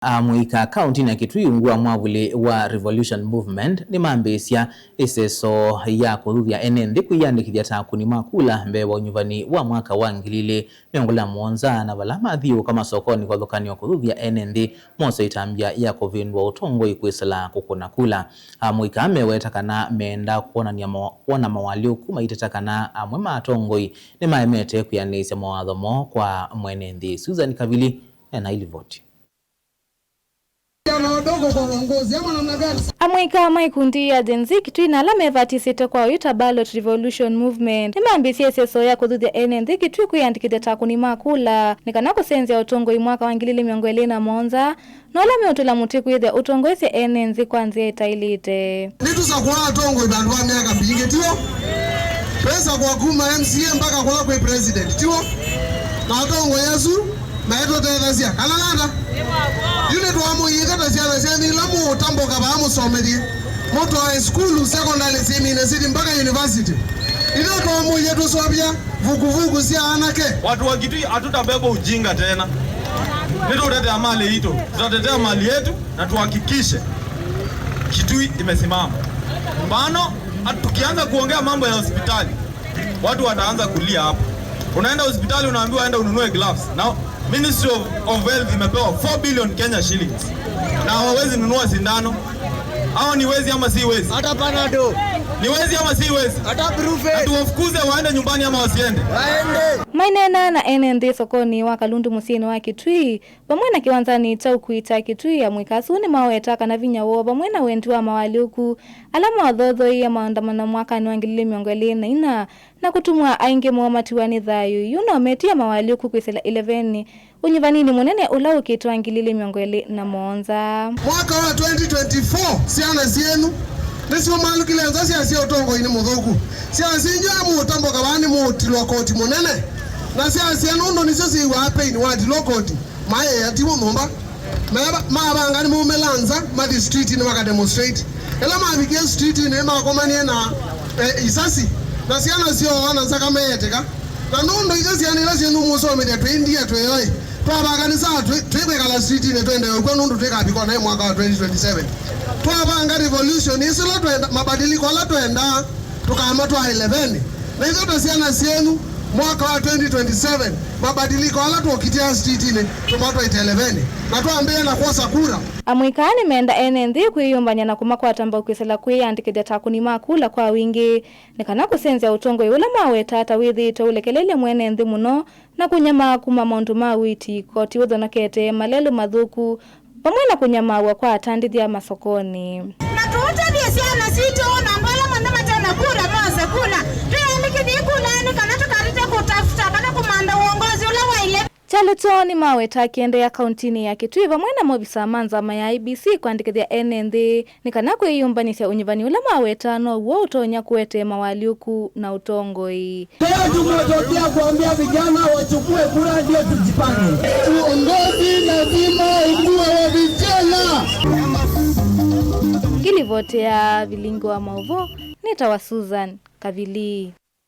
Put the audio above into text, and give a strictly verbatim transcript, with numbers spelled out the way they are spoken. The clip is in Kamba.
Amũika kaũntinĩ ya Kitui ungu wa mwavuli wa Revolution Movement nĩmambĩĩsya ĩseso ya kũthuthya ene nthĩ kwĩyandĩkĩthya ta akũni ma kula mbee wa ũnyuvani wa mwaka wa ngili ilĩ mĩongo ĩlĩ na mũonza, na vala mathiũũka masokonĩ kũvathũkany'a kũthuthya ene nthĩ mose ĩtambya ya kũvĩndũa ũtongoi kwĩsĩla kũkũna kula. Amũika meweta kana meenda kwonany'a mo-, kwona mawaalyũku maiteta kana amwe ma atongoi nĩmaemete kwĩanĩĩsya mawatho moo kwa mwene nthĩ. Susan Kavili ena ilivoti. Amũika ma ikundi ya Gen Z Kitui na ala mevatisĩte kwa oyu ta Ballot Revolution Movement nĩmambĩĩsye ĩseso ya kũthuthya ene nthĩ Kitui kwĩyandĩkĩthya ta akũni ma kula nĩ kana kũsenzya ũtongoi mwaka wa ngili ilĩ mĩongo ĩlĩ na mũonza, na ũla meũtũla mũtĩ kwĩthĩa ũtongoesye ene nthĩ kwa nzĩa ĩtaĩlĩte. Nĩtũsakũa atongoi vandũ va myaka mbingĩ, tiw'o? Twĩsakũa kuma M C A mpaka kũla kwĩ president, tiw'o? Na atongoi asu maitũtethasya, kana nata? Yu nĩtwamũiĩte ta syana syenyu ila mũũtambũka vaa mũsomethye, mũtwae sukulu, secondary, syĩ university mpaka university. Ithyĩ twamũie tũseũvya vukuvuku sya anake. Watu wa Kitui, hatutabeba ujinga tena. Nĩtũũtetea mali yitũ, tutatetea mali yetu na tuhakikishe Kitui imesimama. Mbano, hatu-, tukianza kuongea mambo ya hospitali, watu wataanza kulia hapo. Unaenda hospitali unaambiwa enda ununue gloves. Na Ministry of, of Health imepewa four billion Kenya shillings. Na hawawezi nunua sindano. Hao ni wezi ama si wezi? Hata panado. Ni wezi ama si wezi? Hata brufe. Na tuwafukuze waende nyumbani ama wasiende? Waende. Maineena na ene nthĩ sokonĩ wa Kalundu mũsyĩnĩ wa Kitui, vamwe na kĩwanzanĩ kya ũkui kya Kitui, amũika asu nĩmaweta kana vinya woo vamwe na wendi wa mawaalyũku ala maũthoothooie maandamano mwakanĩ wa ngili ilĩ mĩongo ĩlĩ na inya na kũtuma aingĩ moo matiwa nĩ thayũ. Yu no metie mawaalyũku kwĩsĩla ĩlevenĩ ũnyuvaninĩ mũnene ũla ũkĩte wa ngili ilĩ mĩongo ĩlĩ na mũonza. Mwaka wa twenty twenty-four, syana syenyu nĩsyo malukile nza syasya ũtongoinĩ mũthũku. Syana syenyu amũũtambũka vaa nĩmũũtilwa koti mũnene, na syasya nũndũ nĩsyo syĩw'aa pain watilwa koti. Maĩ atimu nyũmba. Meva-, mavanga nĩmaumĩla nza, mathi streetinĩ makademonstrate. Ĩla mavikie streetinĩ, makomanie na, eh, isasi, na syana syooa na nzaka meetĩka. Na nũndũ ithyĩ syana ila syenyu mũsomethya twĩ ndia twĩ oĩ, twavanga nĩ saa twĩ, twĩkwĩkala streetinĩ twende ũkw'a nũndũ twĩkavika naĩ mwaka wa twenty twenty-seven. Twavanga revolution ĩsu ĩla twenda, mabadiliko ala twendaa, tũkamatwaa ĩlevenĩ. Na ithyĩ ta syana syenyu, mwaka wa twenty twenty-seven, mabadiliko ala tũkitĩa streetinĩ, tũmatwaĩte ĩlevenĩ, na twambĩĩe na kwosa kura. Amũika aa nĩmenda ene nthĩ kwĩyũmbany'a na kũmakwata mbau kwĩsĩla kwĩyandĩkĩthya ta akũni ma kula kwa wingĩ, nĩ kana kũsenzya ũtongoi ũla mawetaa ta wĩthĩĩtwe ũlekelelye mwene nthĩ mũno, na kũnyamaa kuma maũndũ ma ũiiti, koti ũthonokete, malelũ mathũku, vamwe na kũnyamaaw'a kwa atandĩthya masokonĩ. Na tũũtavye syana sitũ na andũ ala monthe mate na kura mose kula. Twĩandĩkĩthye kula nĩ kana tũkarĩte kũtafuta kana kũmantha ũongozi ũla waĩle. Kyalo kyoo nĩmawetaa kĩendeea kauntinĩ ya Kitui vamwe na maovisaa ma nzama ya I E B C kwandĩkĩthya ene nthĩ nĩ kana kwĩyũmbanĩsya ũnyuvani ũla mawetaa now'o ũtonya kũete mawaalyũku na ũtongoi. Leo tumetokea kuambia vijana wachukue kura ndio tujipange. Uongozi lazima ukuwe wa vijana. Ngilivoti ya vilingi wa maũvoo nĩtawa Susan Kavili.